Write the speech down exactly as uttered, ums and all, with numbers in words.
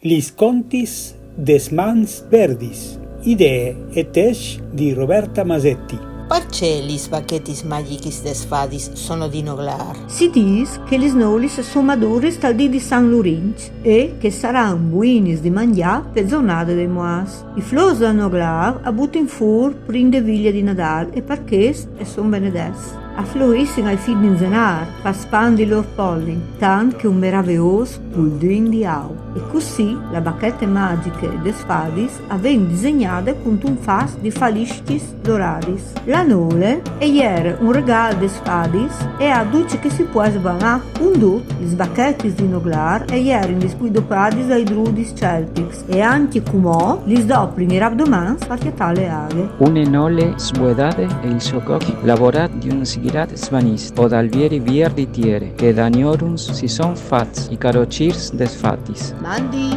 Lis contis des mans verdis. Idee e tescj di Roberta Masetti. Parcè lis bachetis magichis des fadis sono di noglâr? Si dîs che lis nolis a son maduris tal dì di San Lurinç e che a saran buinis di mangjâ pe zornade dai Muarts. I flôrs dal noglâr a butin fûr prin de vilie di Nadâl e par chest a son benedets. A florissin ae fin di Zenâr, par spandi il lôr polin, tant che un meraveôs puldin di au. E cussì la bachete magjiche des fadis a ven disegnade cuntun fas di faliscjis doradis. La nole e jere un regâl des fadis e à dut ce che si pues sbramâ. Cun dut, lis bachetis di noglâr e jerin dispès dopradis dai druidis celtics e ancje cumò lis doprin i rabdomants par cjatâ la aghe. Une nole svuedade e il so còc lavorât di un sighirat svanist o dal vieri vier di tiere, che dagnorums si son fats i carocîrs des fadis. Mandi,